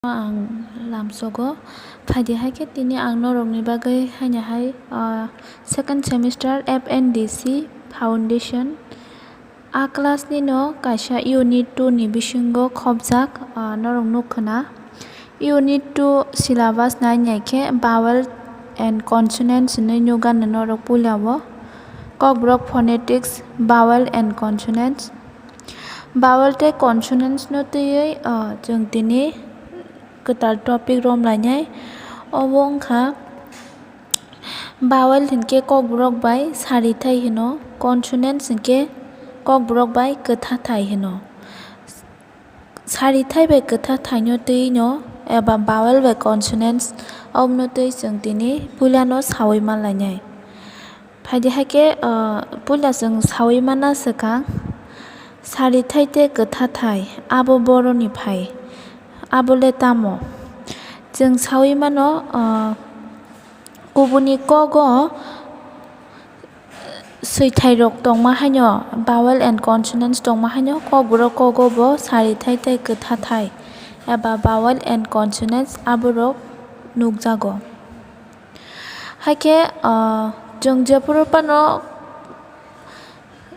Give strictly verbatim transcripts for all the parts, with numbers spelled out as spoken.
ang lamsogo. Phaidi hai khe tini ang norokni bagwi haino hai, ah, second semester F N D C foundation. A class ni no kaisa unit two ni bisingo khopjak, ah, norok nukkha na. Unit two syllabus nai nai khe vowel and consonants hinwi nukgana norok puila o. Kokborok phonetics, vowel and consonants. Vowel tei consonants no twiwi, ah, chwng tini kwtal topic romlainai. Obo wngkha vowel hinkhe kokborok bai sarithai hino, consonants hinkhe kokborok bai kwtha thai hino. Sarithai bai kwtha thaino twi no eba vowel bai consonants, obono twi chwng tini puilano sawi manlainai. Phaidi hai khe, ah, puila chwng sawi mana swkang, sarithai tei kwtha thai abo boroni phai, abo le tamo? Chwng sawi mano, ah, kubuni kogo swithairok tongma haino, vowel and consonants tongma haino, kokborok kogo bo sarithai tei kwtha thai eba vowel and consonants aborok nukjago. Hai khe, ah, chwng jephuru phano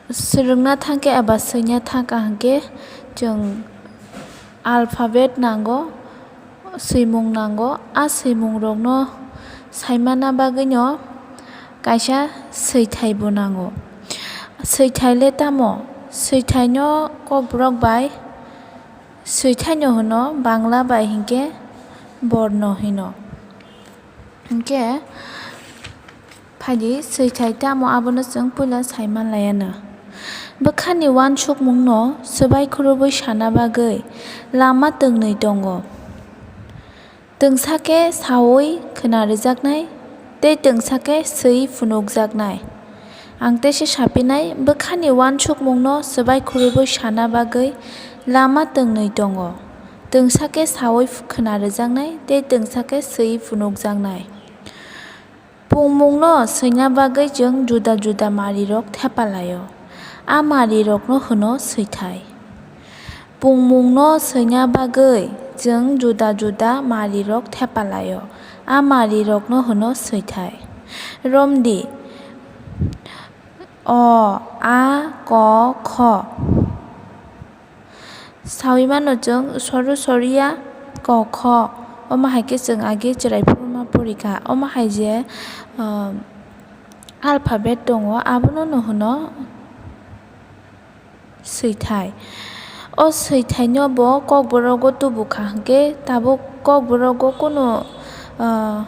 swrwngna thang khe eba swina thang kha hwnkhe, chwng alphabet nango, swimung nango. A swimungrokno saimana bagwino kaisa swithai bo nango. Swithai le tamo? Swithaino kokborok bai, swithaino hwno Bangla bai hinkhe borno hino. Hinkhe phaidi swithai tamo abono chwng puila sai manlaiano. Bwkhani uansukmungno swbai khurubui sana bagwi lama twngnwi tongo. Twngsa khe saui khwna rwjaknai tei twngsa khe swi phunukjaknai. Ang teisa sapinai, bwkhani uansukmungno swbai khurubui sana bagwi lama twngnwi tongo. Twngsa khe saui khwna rwjaknai tei twngsa khe swi phunukjaknai. Pungmungno swina bagwi chwng juda juda marirok thepa laio. A marirokno hwno swithai. Pungmungno swina bagwi chwng juda juda marirok thepa laio. A marirokno hwno swithai. Romdi. O, a, ko, kho. Saui mano chwng soru soria ko kho. Omo hai khe chwng age chwrai phuru ma pori kha. Omo hai je, um, alphabet tongo, abono no hwno swithai. O swithaino bo kokborogo tubu kha hwnkhe tabuk kokborogo kunu, uh,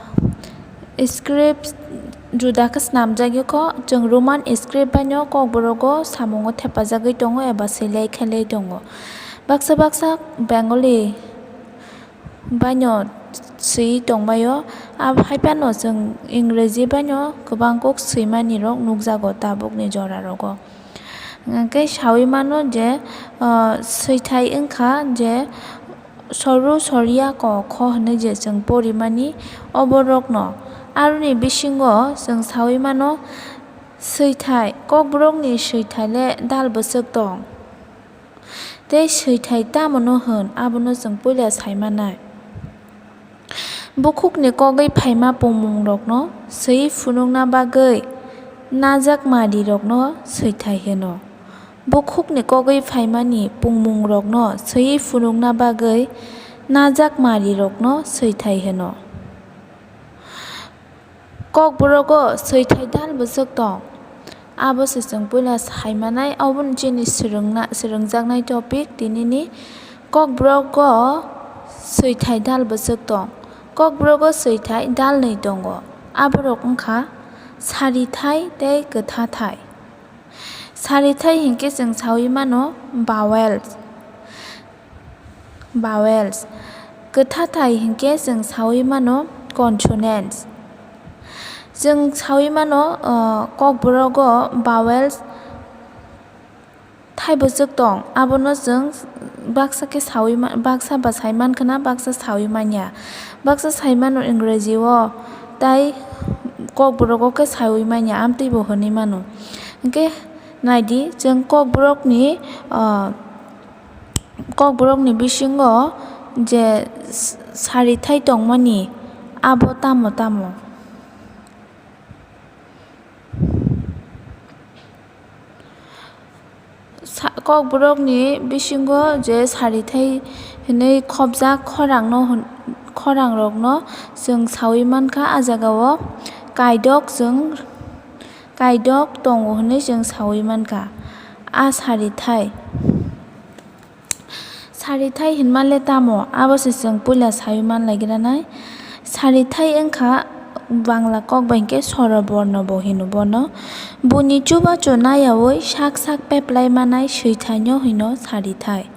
script juda khe snamjak kho, chwng Roman script baino kokborogo samungo thepajagwi tongo eba swi lekha le tongo. Baksa baksa Bengali baino swi tongbaio, abo hai phano chwng Ingreji baino kwbang kok swimani rok nukjago tabukni jora rogo. Hwnkhe saui mano je, ah, swithai wngkha je soru soria ko kho hinwi je chwng porimani oborokno. Aroni bisingo chwng saui mano swithai, kokborokni swithai le dal bwswk tong. Tei swithai tamo no hwn, abono chwng puila sai manai. Bukhukni kogwi phaima pungmungrokno swi phunukna bagwi najak marirokno swithai hwno. Bukhukni kogwi phaimani pungmungrokno swi phunukna bagwi najak marirokno swithai hwno. Kokborogo swithai dal bwswk tong. Abo se chwng puila sai manai, obo chini swrwngna-, swrwngjaknai topic tinini. Kokborogo swithai dal bwswk tong. Kokborogo swithai dalnwi tongo. Aborok wngkha sarithai tei kwthathai. Sarithai hinkhe chwng saui mano vowels. Vowels. Kwthathai hinkhe chwng saui mano consonants. Chwng saui mano, uh, kokborogo vowels thai bwswk tong, abono chwng baksa khe saui ma-, baksa ba sai mankha na, baksa saui manya. Baksa sai mano Ingreji o, tai kokborogo khe saui manya, amtwi bo hwnwi mano. Hinkhe naidi, chwng kokborokni, uh, Kokborokni bisingo je s-, sarithai tongmani abo tamo tamo? Sa-, Kokborokni bisingo je sarithai hinwi khopjak khorangno hwn-, khorangrokno chwng saui mankha, a jagao kaidok chwng, kaidok tongo hwnwi chwng saui mankha. A sarithai. Sarithai hinma le tamo? Abo se chwng puila saui man lai gra nai. Sarithai wngkha Bangla kok bai hwnkhe soroborno bo hino bono. Buini chubachu nayaui sak sak peplai manai swithaino hino sarithai.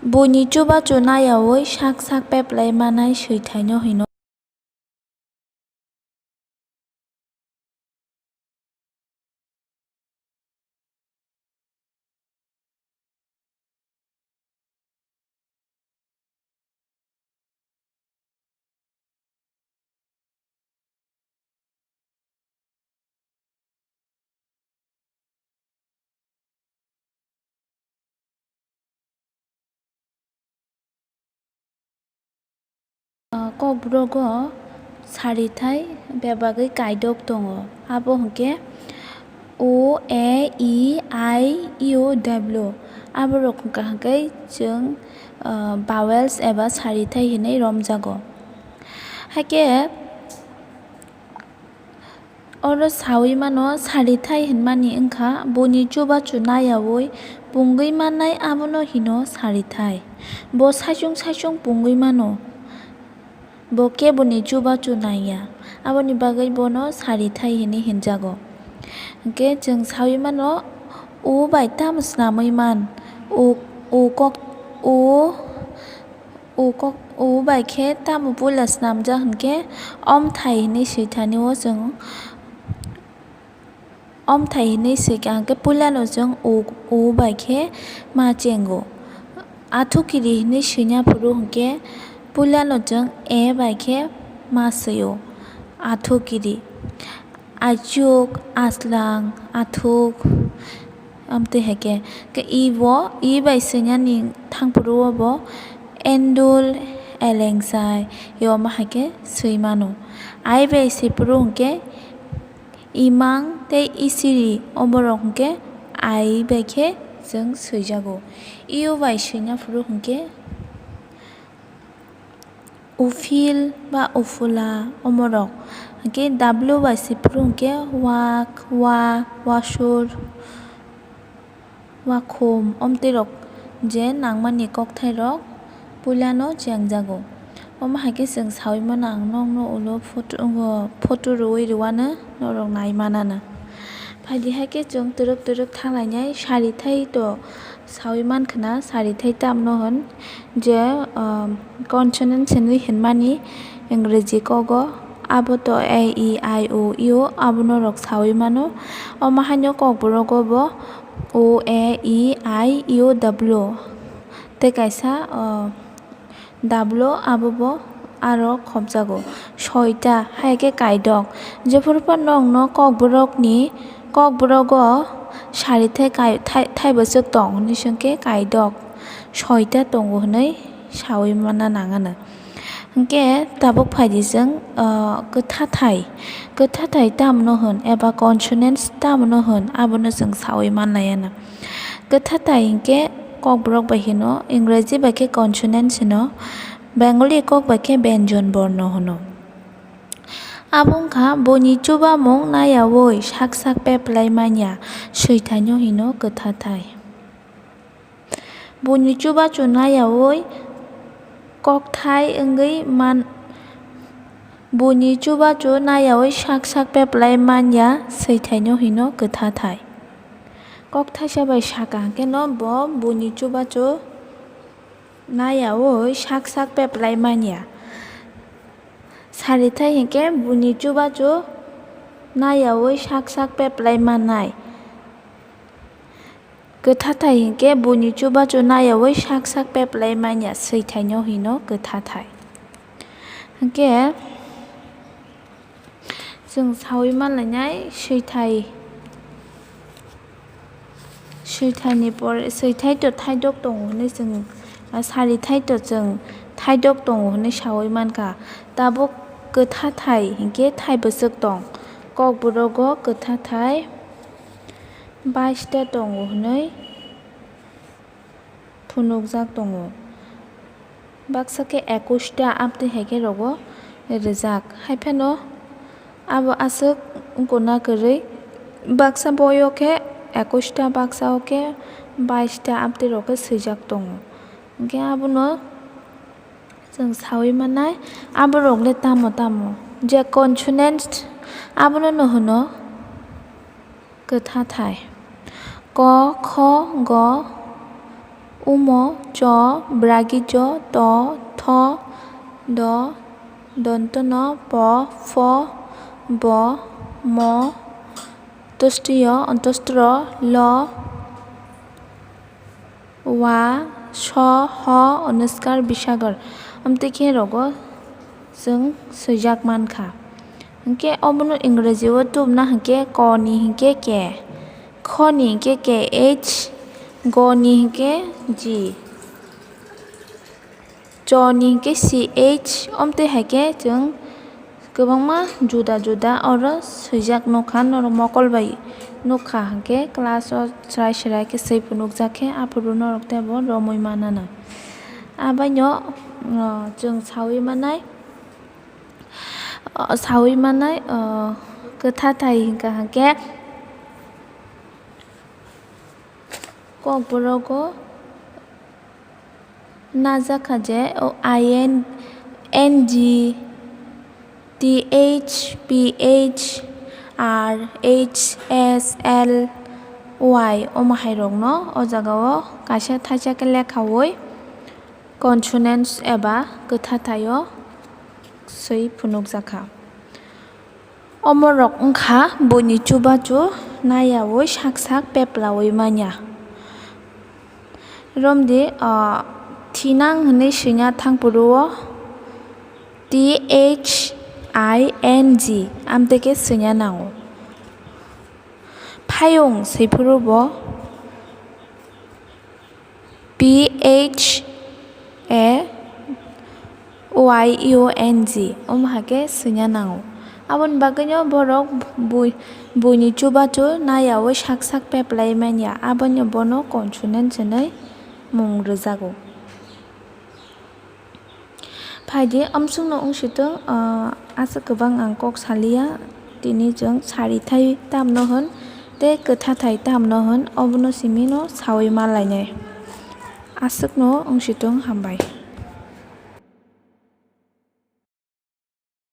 Buini chubachu nayaui sak sak peplai manai swithaino hino. Ah, Kokborok o sarithai bebagwi kaidok tongo, abo hwnkhe O, A, E, I, E, O, W. Aborok hwnkha hwnkhe chwng, ah, vowels eba sarithai hinwi romjago. Haikhe oro saui mano, sarithai hinmani wngkha buini chubachu nayaui pungwi mannai, abono hino sarithai. Bo saichung saichung pungwi mano, bo keboni chubachu naiya, aboni bagwi bono sarithai hinwi hinjago. Hwnkhe chwng saui mano, o bai tamo snamwi man, o, o kok, o, O kok, o bai khe tamo puila snamjak hwnkhe, omthai hinwi swithani o chwng, omthai hinwi swikha hwnkhe puilano chwng o, o bai khe ma chengo. Athukiri hinwi swina phuru hwnkhe puilano chwng e bai khe ma swio, athukiri. Aichuk, aslang, athuk, amtwi hai khe. Khe i bo, i bai swinani thangphuru o bo endul, elengsai, i omo hai khe swi mano. Ai bai swi phuru hwnkhe imang tei isiri, oborok hwnkhe ai bai khe chwng swijago. I o bai swina phuru hwnkhe uphil ba uphula omorok. Hwnkhe W bai swi phuru hwnkhe wak, wa, wasur, wakhum, omtwi rok je nangmani kokthairok puilano chengjago. Omo hai khe chwng saui mano, ang nokno ulo photo, photo rwui rwano norok nai manana. Phaidi hai khe chwng twrwk twrwk thanglainai, sarithai to saui mankha na, sarithai tamno hwn je, um, consonants hinwi hinmani Ingreji kogo, abo to A, E, I, O, U, abono rok saui mano. Omo haino Kokborogo bo O, A, E, I, U, W tei kaisa, uh, W, abo bo aro khopjago. Soita, hai khe kaidok. Jephuru phano nokno Kokborokni, Kokborogo sarithai kai-, thai-, thaibochwk tong hinwi swngkhe kaidok soita tongo hinwi saui manna nangano. Hwnkhe tabuk phaidi chwng, ah, kwthathai, kwthathai tamno hwn eba consonants tamno hwn, abono chwng saui manlaiano. Kwthathai hinkhe Kokborok bai hino, Ingreji bai khe consonants hino, Bengali kok bai khe benjon borno hino. Abo wngkha buini chubamung nayaui sak sak peplai manya, swithaino hino kwthathai. Buini chubachu nayaui kokthai wngwi man, buini chubachu nayaui sak sak peplai manya, swithaino hino kwthathai. Kokthaisa bai saka hwnkhe no bo buini chubachu nayaui sak sak peplai manya. Sarithai hinkhe buini chubachu nayaui sak sak peplai mannai. Kwthathai hinkhe buini chubachu nayaui sak sak peplai manya, swithaino hino kwthathai. Hinkhe chwng saui manlainai swithai, swithaini pore, swithai to thaidok tongo hinwi chwng, ah, sarithai to chwng thaidok tongo hwnwi saui mankha. Tabuk kwtha thai hinkhe thai bwswk tong? Kokborok o kwtha thai baista tongo hwnwi phunukjak tongo. Baksa khe ekushta, amtwi hai khe rogo rijak. Hai phano abo aswk wngkuna kwrwi, baksa boi o khe ekushta, baksa o khe baista, amtwi rok khe swijak tongo. Hinkhe abono chwng saui mannai, aborok le tamo tamo je consonant, abono no hwno kwtha thai. Ko, kho, go, umo, cho, bragijo, to, tho, do, dontono, po, pho, bo, mo, tostiyo, ontostro, lo, wa, so, ho, onuskar, bisagar. Amtwi khe rogo chwng swijak mankha. Hinkhe obono Ingreji o tubuna hinkhe ko ni hinkhe K, kho ni hinkhe K H, go ni hinkhe G, cho ni hinkhe C H, omtwi hai khe chwng kwbangma juda juda oro swijak nukha, norok mokol bai nukha hinkhe class o chwrai chwrai khe swi phunukjak khe aphuru norok teibo romwi mananw. Abaino, o, chwng saui manai, o, saui manai, o, kwtha thai hinkha hinkhe Kokborok o najak kha je, o, I N, N G, T H, P H, R, H, S, L, Y, omo hai rok no o jaga o kaisa thaisa khe lekhaui consonants eba kwtha thai o swi phunukjak kha. Omorok wngkha buini chubachu nayaui sak sak peplaui manya. Romdi, ah, thinang hwnwi swina thangphuru-o T H I N G amtwi khe swina nango. Phayung swiphuru bo P H A Y U N G, omo hai khe swina nango. Aboni bagwino borok bui-, buini chubachu nayaui sak sak peplai manya, abono bono consonant hwnwi mung rwjago. Phaidi, amsukno wngsitwng, ah, aswk kwbang ang kok saliya, tini chwng sarithai tamno hwn tei kwthathai tamno hwn, obono simino saui ma lainai. Aswkno wngsitwng, hambai.